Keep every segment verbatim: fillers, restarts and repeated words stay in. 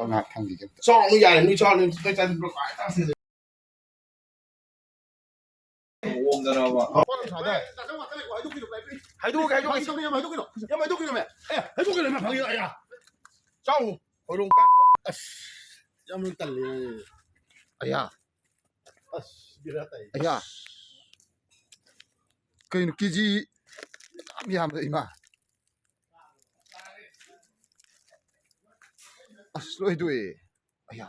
ꯉꯥꯏꯍꯥꯛ ꯊꯝꯈꯤꯒꯦ꯫ ꯆꯥꯎ, ꯅꯣꯏ ꯌꯥꯔꯦ, ꯅꯣꯏ ꯆꯥꯎ, ꯅꯣꯏ ꯆꯥꯅꯤꯡꯕ꯭ꯔꯣ? ꯀꯃꯥꯏ ꯇꯧꯁꯦ? ꯑꯣꯝꯗꯅꯕ꯫ ꯍꯥꯏꯗꯣꯛꯀꯦ, ꯍꯥꯏꯗꯣꯛꯀꯦ꯫ ꯌꯥꯝ ꯍꯥꯏꯗꯣꯛꯀꯅꯣ, ꯌꯥꯝ ꯍꯥꯏꯗꯣꯛꯀꯅꯣ꯫ ꯑꯦ, ꯍꯥꯏꯗꯣꯛꯀꯅꯣ, ꯃꯦ, ꯐꯥꯒꯤ, ꯑꯌꯥ꯫ ꯆꯥꯎ꯫ ꯍꯣꯏꯔꯣꯡ ꯀꯥ-, ꯑꯁ꯫ ꯌꯥꯝ ꯇꯜꯂꯦ꯫ ꯑꯌꯥ꯫ ꯑꯁ, ꯕꯦꯔꯥ ꯇꯥꯏ꯫ ꯑꯌꯥ꯫ ꯀꯩꯅꯣ, ꯀꯦ ꯖꯤ ꯌꯥꯝ ꯌꯥꯝꯕ, ꯏꯃꯥ꯫ ꯑꯁ, ꯂꯣꯏ ꯍꯩꯗꯣꯛꯑꯦ꯫ ꯑꯌꯥ꯫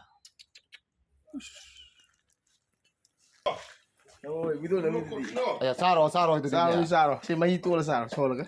ꯍꯣꯏ, ꯚꯤꯗꯤꯑꯣ ꯅꯝꯃꯤꯗꯨꯗꯤ꯫ ꯑꯌꯥ, ꯆꯥꯔꯣ, ꯆꯥꯔꯣ ꯑꯗꯨꯗꯤ꯫ ꯆꯥꯔꯣ, ꯆꯥꯔꯣ꯫ ꯁꯤ ꯃꯍꯤ ꯇꯣꯠꯂ ꯆꯥꯔꯣ, ꯁꯣꯜꯂꯒ꯫